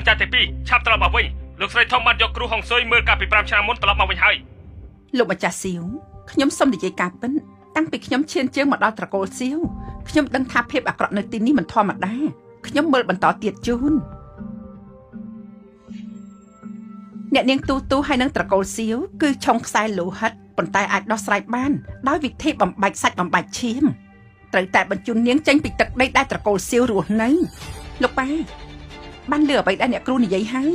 ចាស់ទី2ឆាប់ត្រឡប់មកវិញលោកស្រីធំបានយកគ្រូហុងស៊ុយមើលកាលពី5ឆ្នាំមុនត្រឡប់មកវិញហើយលោកម្ចាស់សៀវខ្ញុំសូមនិយាយការពិតតាំងពីខ្ញុំឈានជើងមកដល់ត្រកូលសៀវខ្ញុំដឹងថាភាពអាក្រក់នៅទីនេះមិនធម្មតាខ្ញុំមើលបន្តទៀតជូនអ្នកនាងទូទូហើយនឹងត្រកូលសៀវគឺឆុងខ្សែលោហិតប៉ុន្តែអាចដោះស្រាយបានដោយវិធីបំបាច់សាច់បំបាច់ឈាមត្រូវតែបញ្ជូននាងចេញពីទឹកដីដែលត្រកូលសៀវរស់នៅលោកប៉ាបានលឺអ្វីដែលអ្នកគ្រូនិយាយហើយ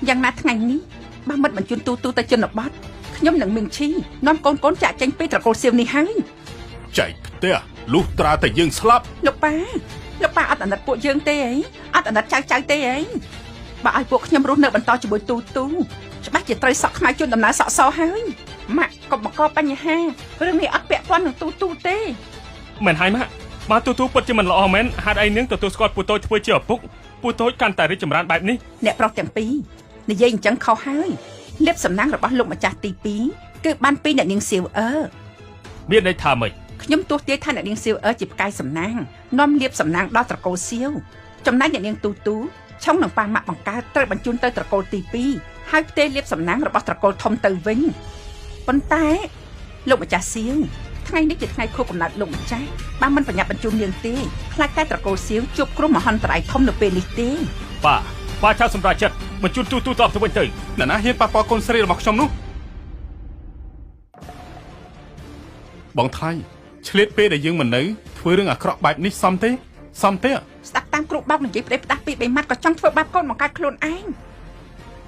យ៉ាងណាថ្ងៃនេះបើមិនបញ្ជូនទូទូទៅជនបទខ្ញុំនឹងមីងឈីនាំកូនចាក់ចេញពីត្រកូលសៀវនេះហើយចែកផ្ទះលុះត្រាតែយើងស្លាប់លោកប៉ាលោកប៉ាអត់អាណិតពួកយើងទេអីអត់អាណិតចៅចៅទេអីបើឲ្យពួកខ្ញុំរស់នៅបន្តជាមួយទូទូច្បាស់ជាត្រូវសក់ខ្មៅជូនដំណើរសក់សហើយម៉ាក់កុំបង្កបញ្ហារឿងនេះអត់ពាក់ព័ន្ធនឹងទូទូទេមិនហើយម៉ាក់បើទូទូពិតជាមិនល្អមែនហេតុអីនាងទទួលស្គាល់ពូតូចធ្វើជាឪពុកពូតូចកាន់តែរីកចម្រើនបែបនេះអ្នកប្រុសទាំងពីរនិយាយអញ្ចឹងខុសហើយលៀបសំណាងរបស់លោកម្ចាស់ទី2គឺបានពីអ្នកនាងសៀវអឺមានន័យថាម៉េចខ្ញុំទស្សទាយថាអ្នកនាងសៀវអឺជាផ្កាយសំណាងនាំលៀបសំណាងដល់ត្រកូលសៀវចំណែកអ្នកនាងទូទូឆុងនឹងប៉ាម៉ាក់បង្កើតត្រូវបញ្ជូនទៅត្រកូលទី2ហើយផ្ទេរលៀបសំណាងរបស់ត្រកូលធំទៅវិញប៉ុន្តែលោកម្ចាស់សៀវថ្ងៃនេះជាថ្ងៃខួបកំណើតលោកម្ចាស់បើមិនប្រញាប់បញ្ជូននាងទេខ្លាចតែត្រកូលសៀវជួបគ្រោះមហន្តរាយធំនៅពេលនេះទេបាទឆាប់សម្រាប់ចិត្តបញ្ជូនទូទូតបទៅវិញទៅអ្នកណាហ៊ានប៉ះពាល់កូនស្រីរបស់ខ្ញុំនោះបងថ្លៃឆ្លៀតពេលដែលយើងមិននៅធ្វើរឿងអាក្រក់បែបនេះសមទេសមទេស្ដាប់តាមគ្រូបោកនិយាយផ្ដេសផ្ដាស់ពី3ម៉ាត់ក៏ចង់ធ្វើបាបកូនបង្កើតខ្លួនឯង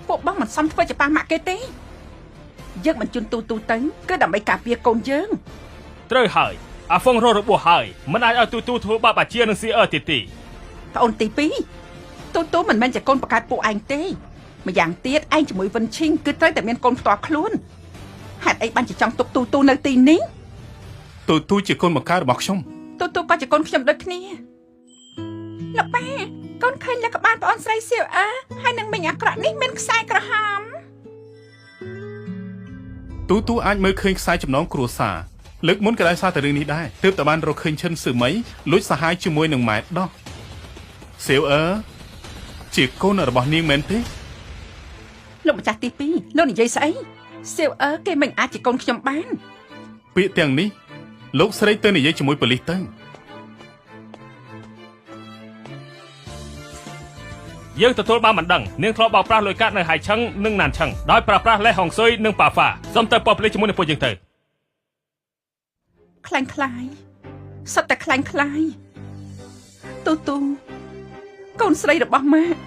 ពួកបងមិនសមធ្វើជាប៉ាម៉ាក់គេទេយើងបញ្ជូនទូទូទៅគឺដើម្បីការពារកូនយើងត្រូវហើយអាហ្វុងរករបួសហើយមិនអាចឲ្យទូទូធ្វើបាបអាជានិងស៊ីអឺទៀតទេប្អូនទី2ទូទូមិនមែនជាកូនបង្កើតពួកឯងទេម្យ៉ាងទៀតឯងជាមួយវិនឈីងគឺត្រូវតែមានកូនផ្ទាល់ខ្លួនហេតុអីបានជាចង់ទុកទូទូនៅទីនេះទូទូជាកូនបង្កើតរបស់ខ្ញុំទូទូក៏ជាកូនខ្ញុំដូចគ្នាលោកប៉ាកូនឃើញលើក្បាលប្អូនស្រីសៀវអើហើយនឹងមីងអាក្រក់នេះមានខ្សែក្រហមទូទូអាចមើលឃើញខ្សែចំណងគ្រួសារលើកមុនក៏ដោយសារតែរឿងនេះដែរទើបតែបានរកឃើញឈិនសឺមីលួចសាហាយជាមួយនឹងម៉ែដោះសៀវអើជាកូនរបស់នាងមែនទេលោកម្ចាស់ទី2លោកនិយាយស្អីសៀវអើគេមិនអាចជាកូនខ្ញុំបានពាក្យទាំងនេះលោកស្រីទៅនិយាយជាមួយប៉ូលីសទៅយើងទទួលបានមិនដឹងនាងធ្លាប់បោកប្រាស់លុយកាត់នៅហៃឆឹងនិងណានឆឹងដោយប្រើប្រាស់លេសហុងស៊ុយនិងប៉ាហ្វាសូមទៅប៉ុស្តិ៍ប៉ូលីសជាមួយនឹងពួកយើងទៅខ្លាំងខ្លាយសុទ្ធតែខ្លាំងខ្លាយទូទូកូនស្រីរបស់ម៉ាក់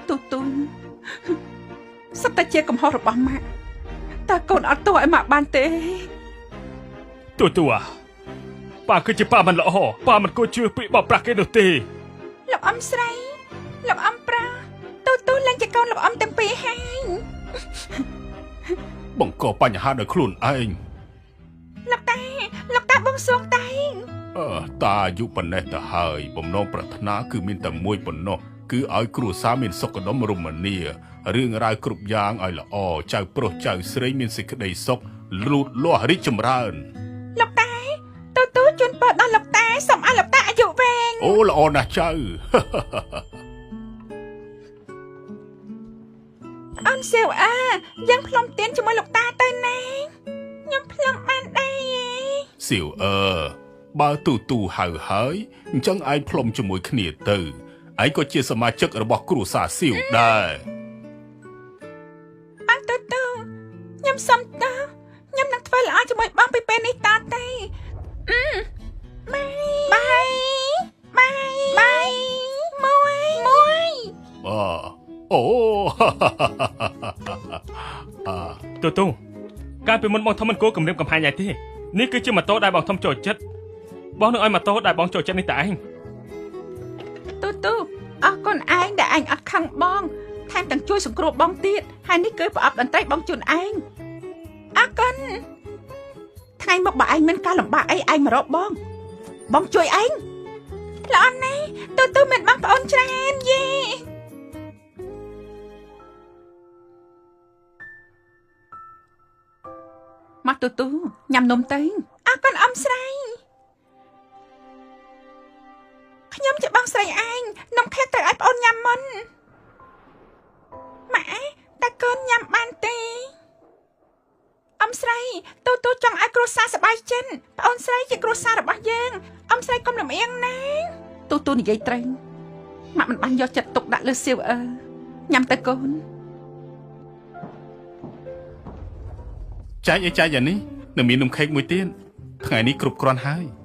ទូទូសុទ្ធតែជាកំហុសរបស់ម៉ាក់តើកូនអត់ទោសឲ្យម៉ាក់បានទេទូទូប៉ាគឺជាប៉ាមិនល្អប៉ាមិនគួរជឿពាក្យបោកប្រាស់គេនោះទេលោកអ៊ំស្រីលោកអ៊ំប្រុសទូទូឡើងជាកូនលោកអ៊ំទាំងពីរហើយបង្កបញ្ហាដោយខ្លួនឯងលោកតាលោកតាបងសួងតែងតាអាយុប៉ុណ្ណេះទៅហើយបំណងប្រាថ្នាគឺមានតែមួយប៉ុណ្ណោះគឺឲ្យគ្រួសារមានសុខដុមរមនារឿងរ៉ាវគ្រប់យ៉ាងឲ្យល្អចៅប្រុសចៅស្រីមានសេចក្តីសុខលូតលាស់រីកចម្រើនលោកតាទូទូជូនពរដល់លោកតាសូមឲ្យលោកតាអាយុវែងអូល្អណាស់ចៅអូនសៀវអើយើងផ្លុំទៀនជាមួយលោកតាទៅណាខ្ញុំផ្លុំបានដែរសៀវអើបើទូទូហៅហើយអញ្ចឹងឯងផ្លុំជាមួយគ្នាទៅឯងក៏ជាសមាជិករបស់គ្រួសារសៀវដែរអើទូទូខ្ញុំសុំតើខ្ញុំនឹងធ្វើល្អជាមួយបងពីពេលនេះតទៅបាយបាយបាយមួយមួយអូទូទូកាលពីមុនបងធំមិនគួរគំរាមកំហែងឯទេនេះគឺជាម៉ូតូដែលបងធំចូលចិត្តបងនឹងឲ្យម៉ូតូដែលបងចូលចិត្តនេះតែឯងទូទូអរគុណឯងដែលឯងអត់ខឹងបងថែមទាំងជួយសង្គ្រោះបងទៀតហើយនេះគឺប្រអប់តន្ត្រីបងជូនឯងអរគុណថ្ងៃមកបើឯងមានការលំបាកអីឯងមករកបងបងជួយឯងល្អណាស់ទូទូមានបងប្អូនច្រើនយេមកទូទូញ៉ាំនំទៅអរគុណអ៊ំស្រី ខ្ញុំជាបងស្រីឯងនំខេកត្រូវឲ្យប្អូនញ៉ាំមុនម៉ាក់តើកូនញ៉ាំបានទេអ៊ំស្រីទូទូចង់ឲ្យគ្រួសារសប្បាយចិត្តប្អូនស្រីជាគ្រួសាររបស់យើងអ៊ំស្រីកុំលំអៀងណាទូទូនិយាយត្រូវម៉ាក់មិនបានយកចិត្តទុកដាក់លើសៀវអើញ៉ាំទៅកូន ចែកឲ្យចែកយ៉ាងនេះនៅមាននំខេកមួយទៀតថ្ងៃនេះគ្រប់គ្រាន់ហើយ